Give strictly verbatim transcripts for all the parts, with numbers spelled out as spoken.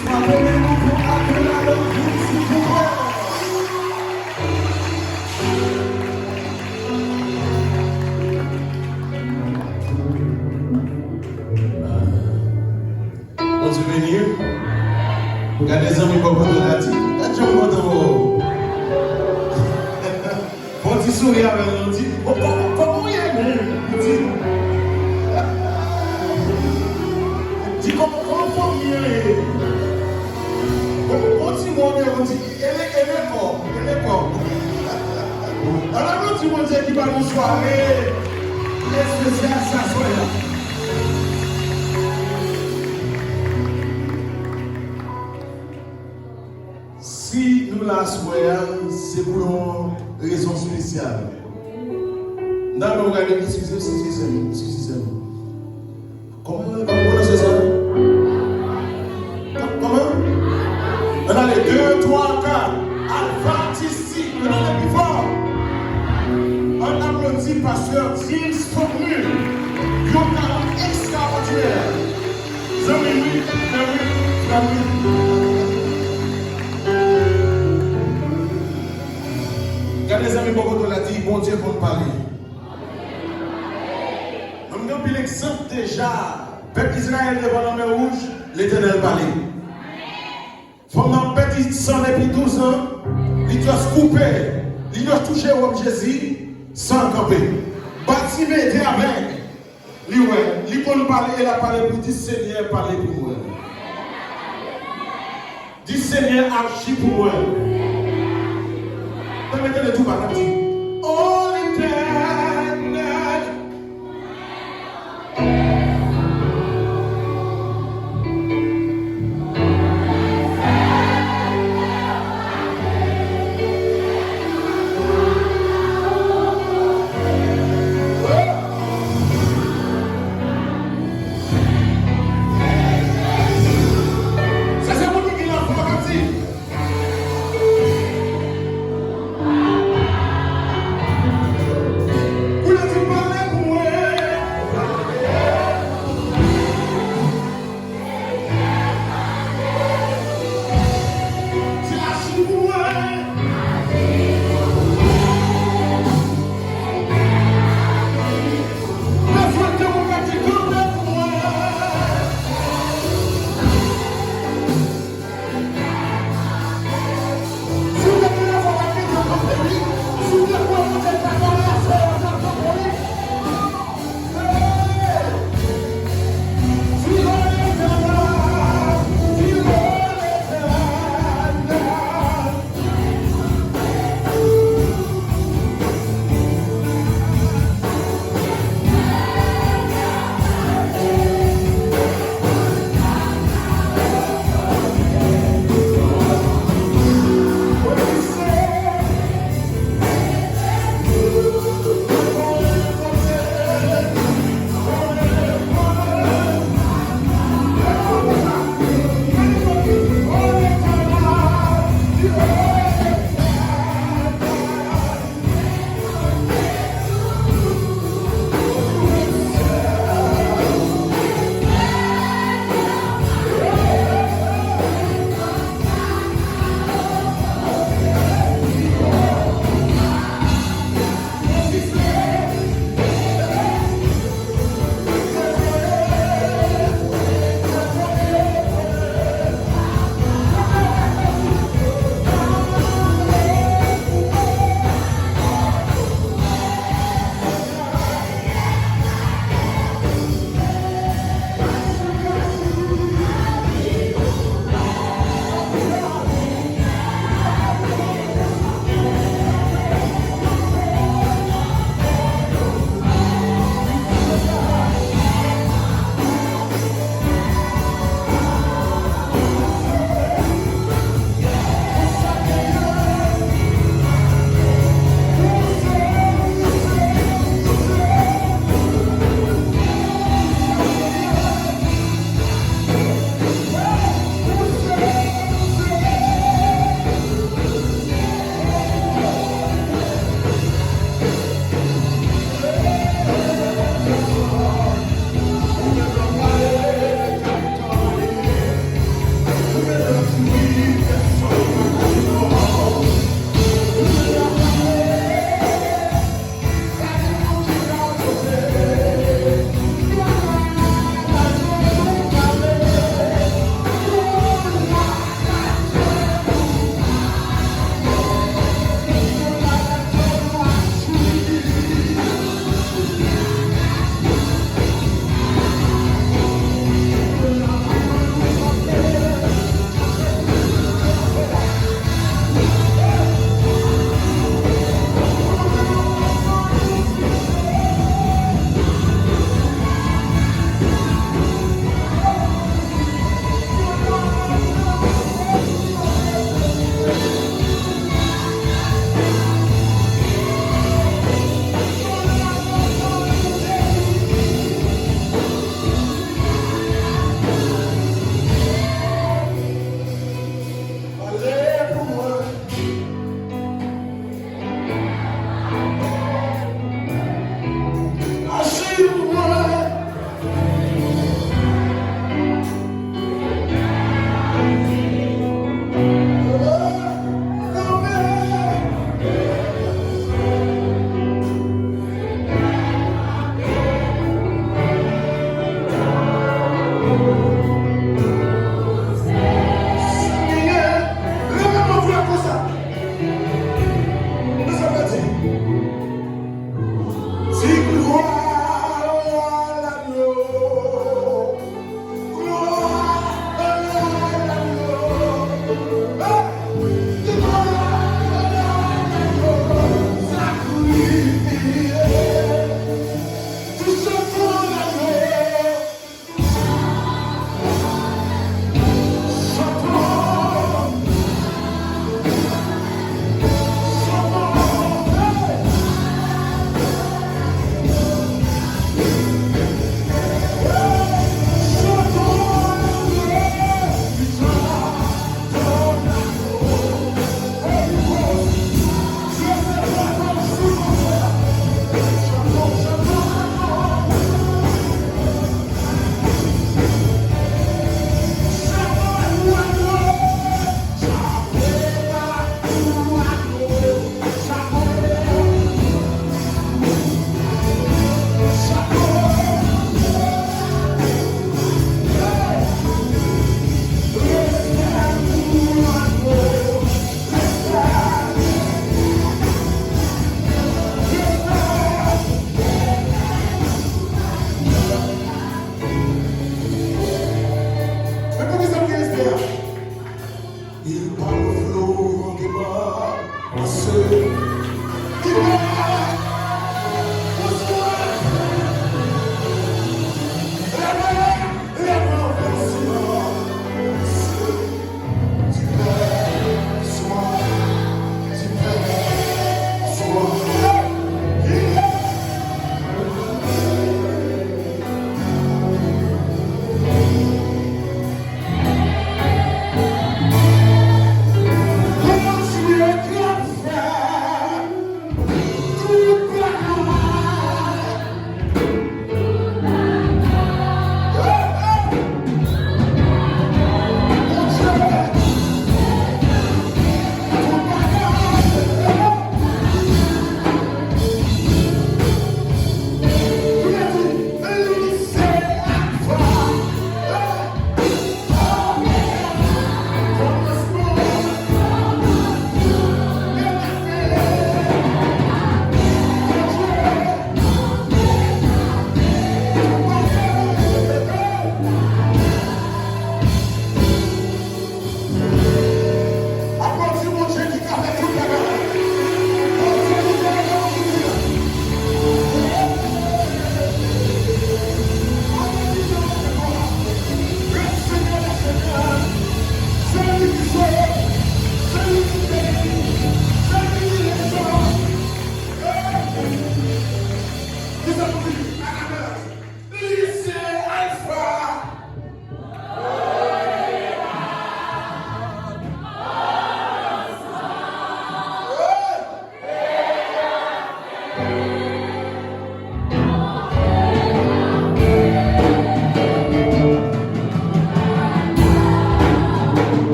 Frape men nou pou Akenaton, silvouplè. Bondye beni w. Gade zanmi bò kote w la, di, gad jan m kontan wè w. Bon, ti souri avè l, non, di, "Kò-, kò-, kò-, kòman w ye menm?" Li di, di, "Kòman, kòman fanmi an ye?" Bon, bon, ti moun, bon, ti, e le, e le kò, e le kò. Ann aplodi Bondye ki ba nou sware espesyal sa swè a. Si nou la aswè a, se pou yon rezon espesyal. M ta renmen w gade, eskize m, eskize m, eskize m. Kòman, kòman pwononse sa? Kòman? Ann ale, de, twa, kat. Alpha T C, ann ale pi fò. Ann aplodi pastè James Faulkner. Yon talan ekstraòdinè. Zanmi wi, frè wi, frè wi. Gade zanmi bò kote w la, di, "Bondye konn pale." Mwen gen anpil egzanp deja. Pèp Izrayèl devan Lanmè Wouj, Letènèl pale. Fanm nan pèdi san depi douz an, li just koupe, li just touche wòb Jezi, san kanpe. Batime te avèg, li wè, li konn pale e l ap pale pou di, "Senyè, pale pou mwen." Di, "Senyè, aji pou mwen." Fè m tande tou, pa di, "O Letènèl." Sa se moun ki gen lafwa k ap di.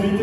envite